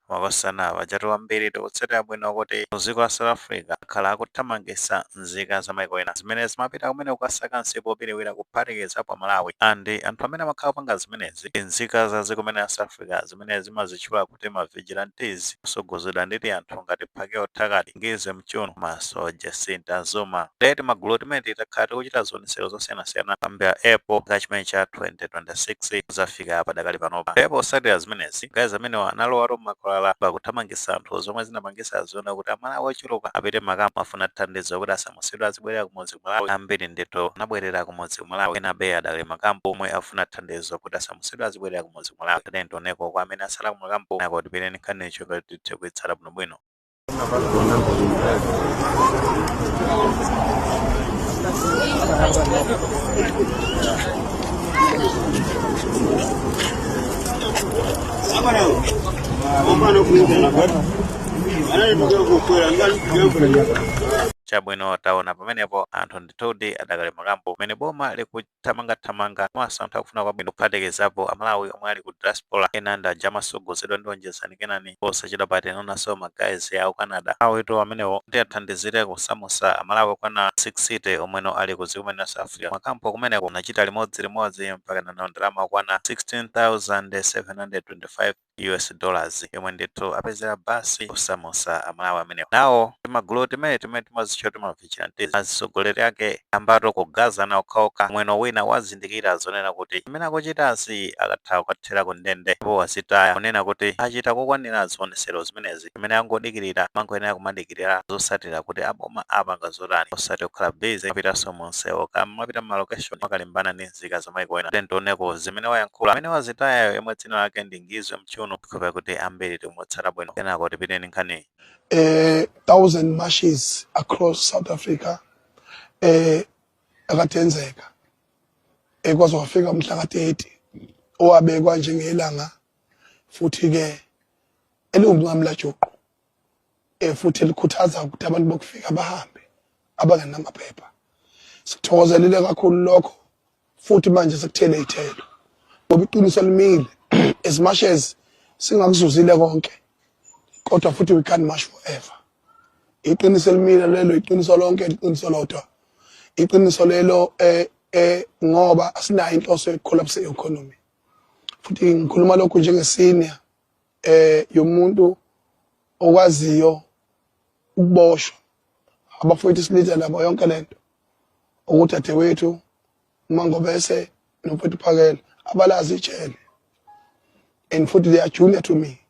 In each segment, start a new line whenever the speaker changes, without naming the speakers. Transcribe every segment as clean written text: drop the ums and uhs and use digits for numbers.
Makosana, pajatu ambiri tikutsatira bwino kuti dziko la South Africa akhala akuthamangitsa nzika za maiko ena zimene zimapita kumene kukasaka msipu wobiriwira, kuphatikizapo Malawi. And anthu amene amakhala kupanga zimenezi ndi nzika za dziko limene la South Africa zimene zimazitchula kuti ma vigilantes, kusogozedwa ndi anthu ngati Phakelo Thakati, Ngizwe Mchunu komanso Jacinta Zuma. Ndeti magulu timene takhala tikuchita zionetsero zosiyanasiyana kuyambira April chaka chimene cha 2026 kuzafika padakali panopa. Ndipo potsatira zimenezi, guys amenewa analowatu mmakwalala pakuthamangitsa anthu, zomwe zinapangitsa zoona kuti Amalawi ochuluka apite makampu afuna thandizo kuti asamutsidwe azibwerera kumudzi ku Malawi. Ambiri ndithu anabwerera kumudzi ku Malawi, ena abe adakali makampu omwe afuna thandizo kuti asamutsidwe azibwerera kumudzi ku Malawi. Tiyeni tioneko kwa amene asala kumakampu nako, tipite nkhanicho kuti tithe kuitsata bwinobwino. Chabwino, taona pamenepo anthu ndithudi adakali makampu pamene boma likuthamangathamanga komanso anthu akufuna kwabwino, kuphatikizapo Amalawi omwe ali ku diaspora. Ena ndi aja amasogozedwa ndi Onjezani Kenani. Posachedwa pati tinaonanso ma guys aku Canada awitu amenewo kuti athandizire kusamusa Amalawi okwana 60 omweno ali ku dziko limene la South Africa makampu kumeneko. Anachita limodzilimodzi mpaka nano ndalama okwana 16,725 US dollars yomwe ndithu apezera basi kusamusa Amalawi amenewo. Nawo timagulu timene timazitchula ma vigilantes, atsogoleri ake ambato kugazana okhaokha. Mweno wina wazindikira zonena kuti amene akuchitazi akatha kukathera ku ndende, ndipo wazitaya kunena kuti achita kokwanira zionesero zimenezi. Amene angodikirira mangoyenera kumadikirira zotsatira kuti aboma apanga zotani, osati kukhala busy mapitanso munsewu kama mapita ma location makalimbana ndi nzika za maiko ena. Tioneko zimene wayankhula amene wazitayayo, yemwe dzina lake ndi Ngizwe Mchunu, kupa kuti ambiri timutsata bwino. Kenako tipiteni nkhani.
Thousand marches across South Africa akade enzeka kwaze kwafika umhla ka-30 owabekwa njengelanga futhi ke eliwumnqamulajuqu futhi elikhuthaza ukuthi abantu bokufika bahambe abangenamaphepha. Sikuthokozelile kakhulu lokho, futhi manje sekuthele ithelo ngoba iqiniso limile. As much as singakuzuzile konke, kodwa futhi we can't march forever. Iqiniso elimile lelo, iqiniso lonke, iqiniso lodwa, iqiniso lelo, ngoba asinayo inhloso yokucollapse economy. Futhi ngikhuluma lokhu njenge senior yomuntu okwaziyo ukuboshwa, abafowethu silitha nabo yonke lento, ukudadewethu uMangobese nomfowethu Phakela abalazi ijele, and futhi they are junior to me,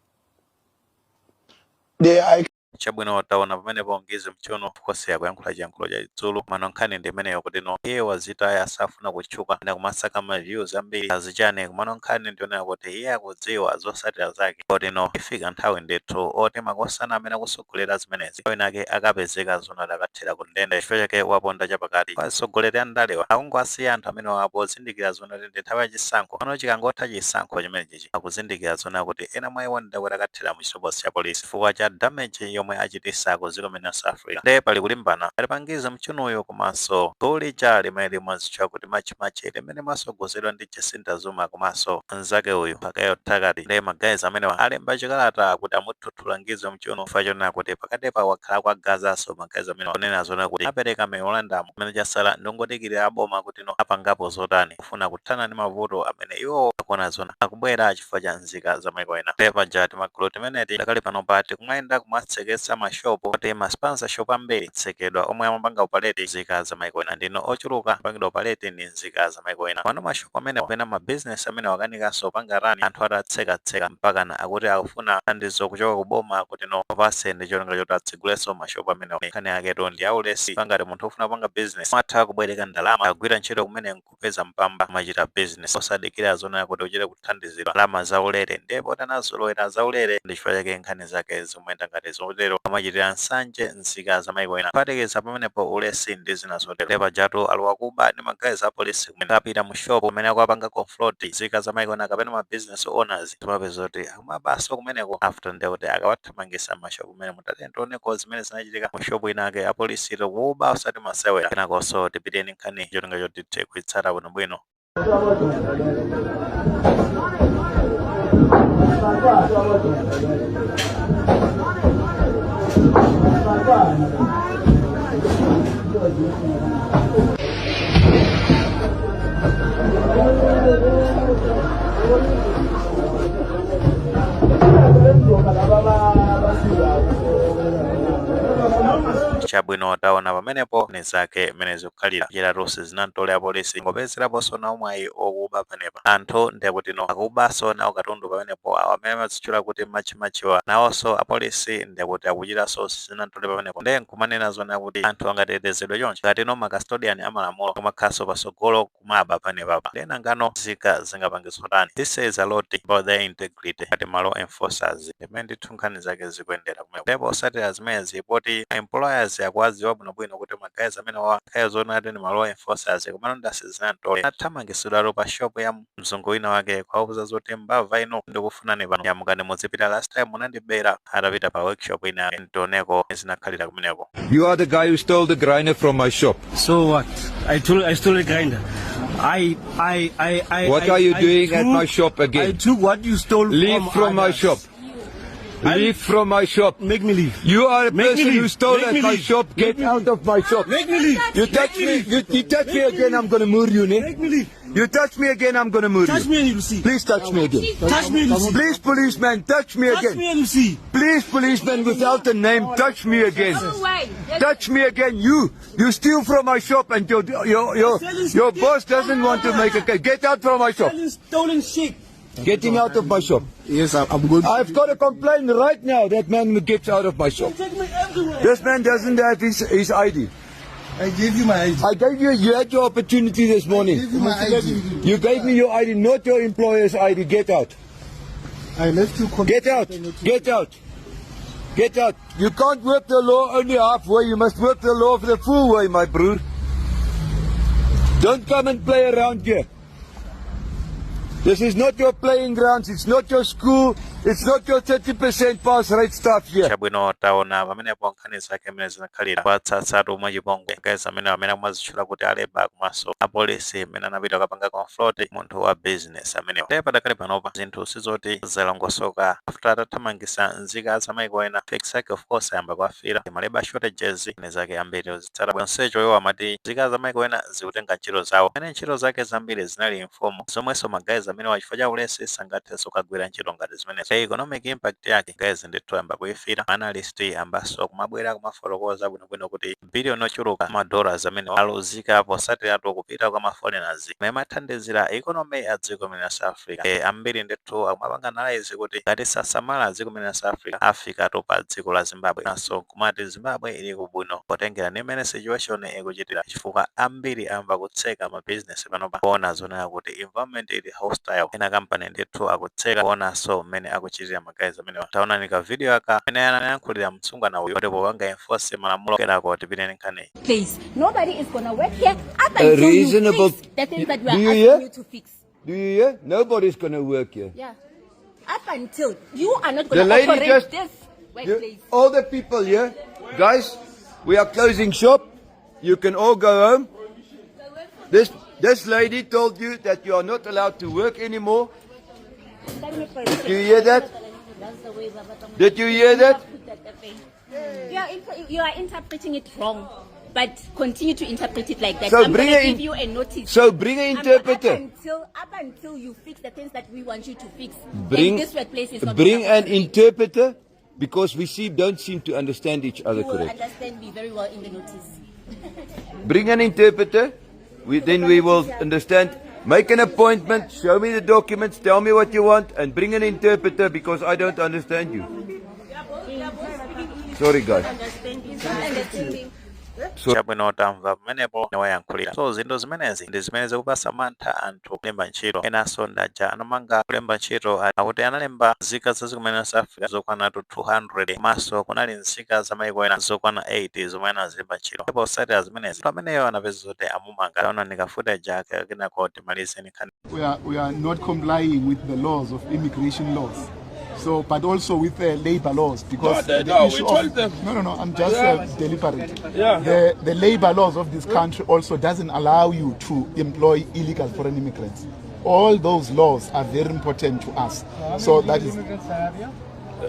they are
Chabwino, taona pamenepo Ngizwe Mchunu, of course akuyankhula chiyankhulo cha Chizulu. Mano nkhani ndi imeneyo kuti no, iye wazitaya, asafuna kutchuka ena kumasaka ma views ambiri azichane. Kumano nkhani ndionera kuti iye akudziwa zotsatira zake, kuti no, ifika nthawi ndithu oti makosana amene akusogolera zimenezi ena ake akapezeka zona akathera ku ndende. Chifukwa chake waponda chapakati. Atsogoleri a ndalewa akungowasiya anthu amene apozindikira zona kuti ndi nthawi yachisankho pano. Chikangotha chisankho chimenechichi, akuzindikira zona kuti ena mwa iwo ndakuti akathera mu chitokosi cha polisi chifukwa cha damage yomwe achitisa ku dziko limene la South Africa. Nde pali kulimbana ali pa Ngizwe Mchunuyo komanso gulu lija limene limazitchula kuti March March, limene masogozedwa ndi Jacinta Zuma komanso mnzake uyu Phakelo Thakati. Nde ma guys amenewa alemba chikalata kuti amuthuthula Ngizwe Mchunu chifukwa chonena kuti pakatipa wakhala kwagazanso ma guys amenewa, kunena zona kuti apereka memorandum imene chasala ndongodikirira aboma kuti no, apangapo zotani kufuna kuthana ndi mavuto amene iwo akuona zona akubwera chifukwa cha nzika za maiko ena. Nde paja timagulu timeneti dakali pano pati kumayenda kumatseketsa mashopu, kuti ma spaza shop ambiri atsekedwa omwe amapanga operate nzika za maiko ena. Ndino ochuluka apangidwa operate ndi nzika za maiko ena. Pano mashopu amene kapena ma business amene wakanikanso panga run anthu atatsekatseka, mpakana akuti akufuna thandizo kuchoka ku boma kuti no, apase ndi cholinga choti atsegulenso mashopu amenewa. Nkhani yaketu ndi aulesi pangati munthu ufuna kupanga business umatha kubwereka ndalama, agwira ntchito kumene kupeza mpamba, amachita business osadikira zonena kuti uchite kuthandizidwa ndalama zaulere. Ndipo tanazolowera zaulere, ndi chifukwa chake nkhani zake zimayenda ngati zotero, amachitira nsanje nzika za maiko ena, kuphatikiza pamenepo ulesi ndi zina zotero. Ndipo pajatu alowa kuba ndi ma guys a polisi kumene apita mu shop kumene akuwapanga confront nzika za maiko ena kapena ma business owners, timapeza kuti akumabaso kumeneko. After ndiye kuti akawathamangisa mashopu kumene mutate tioneko zimene zinachitika mu shop inake, apolisi kuba osati masewera. Kenakonso tipiteni nkhani cholinga choti tithe kuitsata bwinobwino. Chabwino, taona pamenepo ni zake mmene zikukhalira. Chiratusi zinamtole apolisi ngopezeraponso nawo mwayi okuba panepa. Anthu ndekuti no akubanso nawo katundu pamenepo. Awo amene amazitchula kuti matchimatchiwa nawonso apolisi ndekuti akuchitanso zinamtole pamenepo. Nde nkumanena zona kuti anthu angatetezedwe choncho ngati no ma custodian amalamulo kumakhaso pasogolo kumaba panepapa, nde nangano zika zingapangiso tani? This says a lot about their integrity ngati ma law enforcers, ndimene ndithu nkhani zake zikuyendera kumene. Ndipo osatira zimenezi, poti employers akuwadziwa bwinobwino kuti ma guys amene wa khaya zona ati ndi ma law enforcers, komano ndasi zinamtole athamangisidwalo pa shop ya mzungu wina wake, kwauza zoti mbava inu, ndikufunani pano, nyamukani muzipita, last time munandibera. Atapita pa workshop ina, ntioneko zinakhalira kumeneko.
You are the guy who stole the grinder from my shop.
So what? I stole a grinder. I.
What are you doing at my shop again?
I took what you stole
Leave
from
from my
others.
shop. Leave from my shop.
Make me leave.
You are a
Make me
person who
leave.
stole
Make
at
me
my
leave.
shop.
Make
Get
me
out of my shop.
Make me leave.
You touch
Make
me.
leave.
You touch me
Make
again, I'm gonna murder you, ne?
Make me leave.
You touch me again, I'm gonna murder
Touch
you.
me and you'll see.
Please touch me again.
Touch me and you'll see.
Please, policeman, touch me
Touch
again.
me and you'll see.
Please, policeman, without a name, touch me again.
No way.
Touch me again. You steal from my shop and your boss doesn't want to make a case. Get out from my shop.
Selling stolen shit.
Get him out of my shop.
Yes, I'm going.
I've got a complaint right now. That man gets out of my shop.
Take me everywhere.
This man doesn't have his ID.
I gave you my ID.
I gave you, you had your opportunity this morning.
I gave you my ID.
You gave me your ID, not your employer's ID. Get out.
I left you.
Get out. Get out. Get out. You can't work the law only halfway. You must work the law for the full way, my broer. Don't come and play around here. This is not your playing grounds. It's not your school. It's not your 30% pass rate stuff here.
Chabwino, taona pamenepo nkhani zake mmene zinakhalira, kwatsatsatu mwachipongwe guys amene amene amazitchula kuti a labour komanso apolisi mmene anapita kukapanga confront munthu wa business amenewo. Ndiye padakali panopa zinthu sizoti zalongosoka after atathamangisa nzika za maiko ena. Effects ake of course ayamba kuafira ma labour shortages ne zake ambiri zitsata bwensecho. Iwo amati nzika za maiko ena zikutenga ntchito zawo, amene ntchito zake zambiri zinali informal, zomwenso ma guys amene wachifukwa cha ulesi sangathenso kukagwira ntchito ngati zimenezo. Economic impact yake guys ndithu ayamba kuyifira. Analyst ambaso kumabwera kumafotokoza bwinobwino kuti biliyoni ochuluka ma dollars amene aluzika posatiratu kupita kwa ma foreigners imene imathandizira economy ya dziko limene la South Africa. Ambiri ndithu akumapanga analyze kuti ngati sasamala, dziko limene la South Africa afikatu pa dziko la Zimbabwe naso, kumati Zimbabwe ili kubwino potengera ndi imene situation ikuchitira, chifukwa ambiri amva kutseka ma business panopa kuona zonena kuti environment ili hostile. Ena kampani ndithu akutseka kuonanso mmene akuchitira ma guys amenewa. Taonani ka video aka amene anayankhulira msungwana uyu kuti popanga enforce malamulo, kenako tipiteni nkhani.
Place. Nobody is gonna work here up
A
until
reasonable-
you fix the things that we
Do
are
you
asking
hear?
you to fix.
Do you hear? Nobody's going to work here.
Yeah. Up until you are not
The
gonna
lady
operate
just-
this workplace.
All the people here, guys, we are closing shop. You can all go home. This lady told you that you are not allowed to work anymore. Did you hear that? Did you hear that?
You are interpreting it wrong, but continue to interpret it like that.
So
I'm
bring
gonna
a in-
give you a notice.
So bring an interpreter.
Up until you fix the things that we want you to fix,
Bring
then this workplace is not
bring
gonna
an
operate.
interpreter because we see don't seem to understand each other
You will
correct.
understand me very well in the notice.
Bring an interpreter. Then we will understand. Make an appointment. Show me the documents. Tell me what you want, and bring an interpreter because I don't understand you. Sorry, guys.
He's not understanding.
Chabwino, tamva pamenepo wayankhulira. So zinthu zimenezi ndi zimene zikupasa mantha anthu kulemba ntchito. Enanso ndaja anamanga kulemba ntchito, akuti analemba nzika zazikumene South Africa zokwana 200, komanso kunali nzika za maiko ena zokwana 8 zomwe anazilemba ntchito. Ndipo osatira zimenezi, anthu ameneyo anapeza zoti amumanga. Taona nika footage ake, kenako timalize nkhani.
We are not complying with the laws of immigration laws. So, but also with the labor laws, because
No,
the
no, we
issue
told
of,
them.
No. I'm just deliberate.
Yeah.
The labor laws of this country also doesn't allow you to employ illegal foreign immigrants. All those laws are very important to us. So that is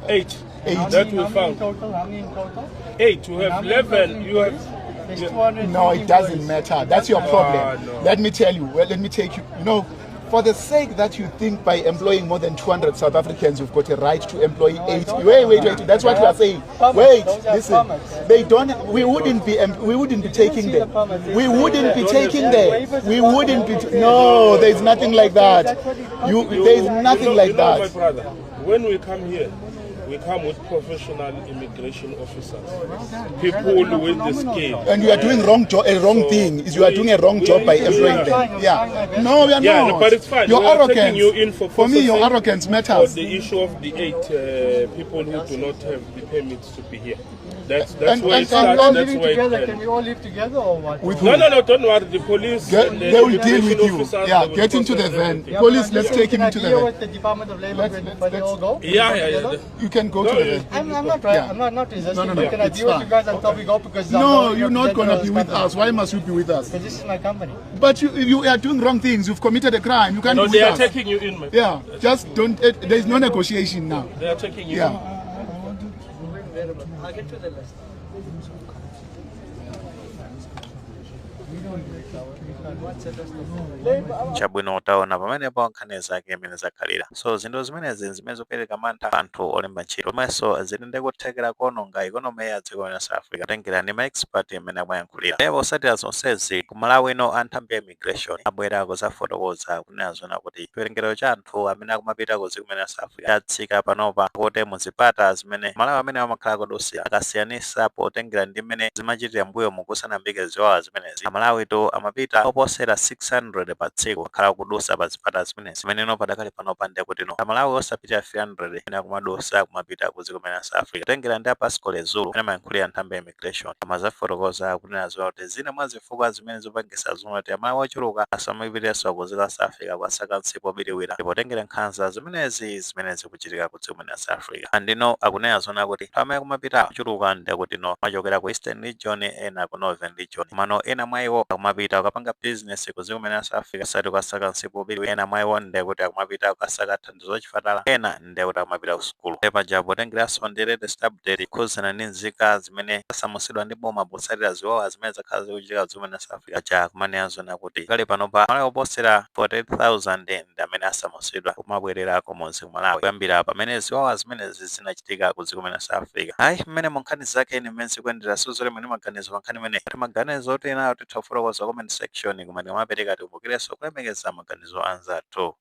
Eight.
Eight.
That we found.
Total, how many in total?
Eight. You have
How many
11.
total
You have.
employees? There's 220
No, it doesn't
employees.
matter. That's your problem.
Ah, no.
Let me tell you. Well, let me take you. You know, for the sake that you think by employing more than 200 South Africans, you've got a right to employ
No, I
eight.
don't
Wait,
have
wait,
that.
wait. That's what
They
we are
have
saying.
permits.
Wait,
Those are
listen.
permits.
They don't. We wouldn't be. We wouldn't be
You didn't
taking
see the
them.
permits.
We
They-
wouldn't be
they-
taking
they
them.
waivers
We
and
wouldn't be.
permits.
No, there's nothing like that.
That's what it-
You. There's nothing like
You know, my
that.
brother, when we come here, we come with professional immigration officers, people with the skill.
And you are doing wrong job. A wrong
So
thing is you are doing a wrong job by employing
are-
them.
I'm
Yeah.
trying my best.
No, we are
Yeah,
not.
but it's fine.
Your
We are
arrogance.
taking you in for
me, your
processing
arrogance
For
matters.
the issue of the eight people who do not have the permits to be here. That's where it
And
starts.
Are we all
That's
living
where
together?
it
Can
ends.
we all live together or what?
With
No,
who?
no, no. Don't worry. The police and the
They will deal with
immigration
you.
officers,
Yeah,
they will
get into the
process
van.
everything.
Yeah,
Police,
but
let's
I'm
take him
can I
into the
deal
van.
with the Department of Labor when they all go?
Yeah,
Can we
yeah,
go
yeah.
together?
You can go
No,
to the
you-
van.
I'm not right.
Yeah.
I'm not resisting.
No, no, no,
But can I
it's
deal with
fine.
you guys until we go? Because I'm
No,
the
you're not gonna
representative
be
of
with
this
us. Why must you be with us?
Because this is my company.
But you are doing wrong things. You've committed a crime. You can't
No,
be
they
with
are
us.
taking you in, my
Yeah, just don't. There is no negotiation now.
They are taking you
Yeah.
in.
I'll get to the list.
Chabwino, utaona pamenepo nkhani zake imene zakhalira. So zinthu zimenezi zimene zikupereka mantha anthu olemba ntchito, komanso zili ndi kuthekera kuononga economy ya dziko la South Africa, kutengera ndi ma expert imene akuyankhulira. Ndipo osatira zonsezi, ku Malawi ino anthambi ya immigration abwera kuzafotokoza kunena zona kuti chiwerengero cha anthu amene akumapita ku dziko la South Africa chatsika panopa, kuti muzipata zimene Malawi amene amakhala kudusira akasiyanisa potengera ndi mmene zimachitira mbuyo mukusanambike ziwawa zimenezi, Amalawi to amapita oposera 600 pa tsiku akhala kudusa pa zipata zimenezi, zimeneno padakali panopa ndiye kuti no Amalawi osapita 300 amene akumadusa kumapita ku dziko la South Africa. Kutengera ndi a Pascal Zulu amene amayankhulira nthambi ya immigration, amazafotokoza kunena zona kuti zina mwa zifukwa zimene zipangisa zona kuti Amalawi ochuluka asamapitenso ku dziko la South Africa kukasaka msipu obiriwira, ndipo nkhanza zimenezi zimene zikuchitika ku dziko la South Africa. Andino akunena zona kuti anthu amene akumapita ochuluka ndiye kuti no amachokera ku Eastern Region, ena ku Northern Region. Mano ena mwa iwo akumapita kukapanga business ku dziko la South Africa, osati kukasaka msipu obiriwira. Ena mwa iwo ndiye kuti akumapita kukasaka thandizo la chipatala, ena ndiye kuti akumapita ku sukulu. Paja potengeranso ndi latest update kukhuzana ndi nzika zimene zasamutsidwa ndi boma potsatira ziwawa zimene zakhala zikuchitika dziko la South Africa, ja kumanena zona kuti kale panopa Malawi oposera 48,000 ndi amene asamutsidwa kumabwerera kumudzi ku Malawi kuyambira pamene ziwawa zimenezi zinachitika ku dziko la South Africa. Ayi, mmene mu nkhani zake ni mmene zikuyendera, suzole mwene maganizo pa nkhani imene kuti maganizo oti nayo titha kufotokoza comment section, koma tikamapereka tikumbukirenso kulemekeza maganizo anzathu.